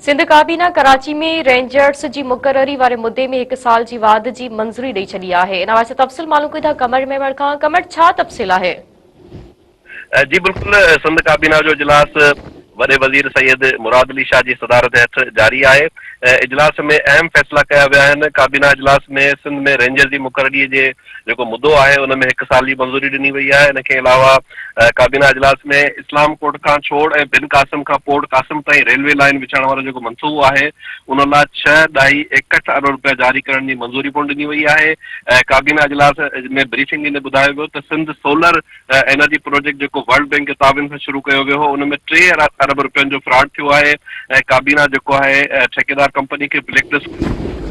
سنڌ ڪابينا ڪراچي ۾ رينجرز جي مقرري واري مدي ۾ هڪ سال جي واڌ جي منظوري ڏئي ڇڏي آهي. ان حوالي سان تفصيل معلوم ڪيون ٿا قمر ميمڻ کان. قمر ڇا تفصيل آهي؟ جي بلڪل سنڌ ڪابينا جو اجلاس وڏي وزير سيد مراد علي شاهه جي صدارت هيٺ جاري آهي. اجلاس ۾ اهم فيصلا ڪيا ويا آهن. ڪابينا اجلاس ۾ سنڌ ۾ رينجرز جي مقرري جي جيڪو مدو آهي ان ۾ هڪ سال جي منظوري ڏني وئي آهي. ان کي علاوه ڪابينا اجلاس ۾ اسلام ڪوٽ کان ڇوڙ ۽ بن قاسم کان پورٽ قاسم تائين ريلوي لائين وڇائڻ وارو جيڪو منصوبو آهي ان لاء ڇهه ڏهائي ايڪهٺ ارب رپيا جاري ڪرڻ جي منظوري پڻ ڏني وئي آهي. ڪابينا اجلاس ۾ بريفنگ ڏيندي ٻڌايو ويو ته سنڌ سولر انرجي پروجيڪٽ جيڪو ورلڊ بينڪ جي تعاون سان شروع ڪيو ويو هو ان ۾ ٽي ارب رپين جو فراڊ ٿيو آهي ۽ ڪابينا جيڪو آهي ٺيڪيدار ڪمپني کي بليڪ لسٽ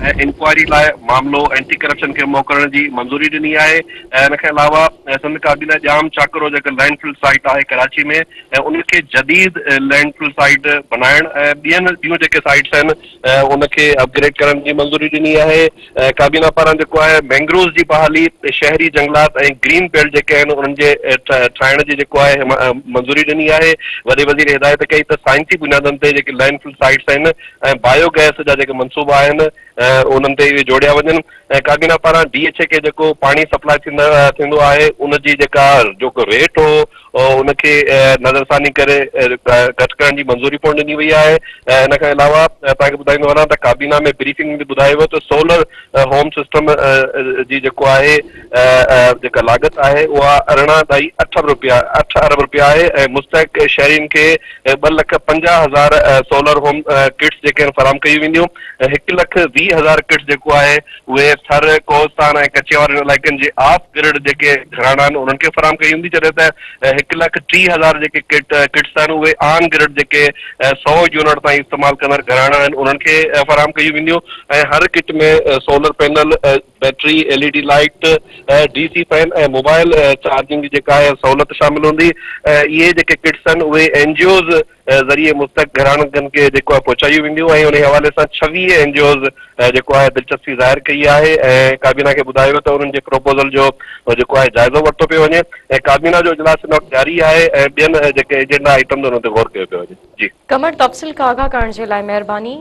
۽ انڪوائري لاء معاملو اينٽي ڪرپشن کي موڪلڻ جي منظوري ڏني آهي ۽ ان کان علاوه سنڌ ڪابينا ڄام چاڪرو جيڪا لينڊ فل سائيٽ آهي ڪراچي ۾ ۽ ان کي جديد لينڊ فل سائيٽ بنائڻ ۽ ٻين ٻيون جيڪي سائيٽس آهن ان کي اپ گريڊ ڪرڻ جي منظوري ڏني آهي ڪابينا پاران جيڪو آهي مينگروز جي بحالي شهري جنگلات ۽ گرين بيلٽ جيڪي آهن انهن جي ٺاهڻ جي جيڪو آهي منظوري ڏني آهي وڏي وزير هدايت ڪئي ته سائنسي بنيادن تي جيڪي لينڊ فل سائيٽس آهن ۽ بايو گئس جا جيڪي منصوبا آهن انهن تي اهي جوڙيا وڃن ۽ ڪابينا پاران ڊي ايڇ اي کي جيڪو پاڻي سپلاء ٿيندو آهي ان جي جيڪا جيڪو ريٽ هو ان کي نظرثاني ڪري گهٽ ڪرڻ جي منظوري پڻ ڏني وئي آهي ۽ ان کان علاوه توهان کي ٻڌائيندو هلان ته ڪابينا ۾ بريفنگ ۾ ٻڌايو ويو ته سولر هوم سسٽم جي جيڪو آهي جيڪا لاڳت آهي اها 18 ڏهائي اٺ رپيا اٺ ارب رپيا آهي ۽ مستحق شهرين کي 2,50,000 سولر هوم ڪٽس جيڪي آهن فراهم ڪيون وينديون ۽ 1,20,000 ڪٽس جيڪو آهي اهي ٿر، ڪوهستان ۽ ڪچي وارن علائقن جي آف گرڊ جيڪي گهراڻا آهن انهن کي فراهم ڪئي ويندي جڏهن ته 1,30,000 جيڪي ڪٽ ڪٽس آهن اهي آن گرڊ جيڪي سئو يونٽ تائين استعمال ڪندڙ گهراڻا آهن انهن کي فراهم ڪيون وينديون ۽ هر kit ۾ solar panel, battery, L E D light, D C fan ۽ mobile charging جي جيڪا آهي سهولت شامل هوندي ۽ اهي جيڪي ڪٽس آهن اهي اين جي اوز ذريعي مستحق گهراڻن کي جيڪو آهي پهچايون وينديون ۽ انهي حوالي سان 26 اين جي اوز جيڪو آهي دلچسپي ظاهر ڪئي آهي ۽ ڪابينا کي ٻڌايو ويو ته انهن جي پروپوزل جو جيڪو آهي جائزو ورتو پيو وڃي ۽ ڪابينا جو اجلاس هن وقت جاري آهي ۽ ٻين جيڪي ايجنڊا آئٽمز انهن تي غور ڪيو پيو وڃي جي. قمر تفصيل کان آگاهه ڪرڻ جي لاء مهرباني.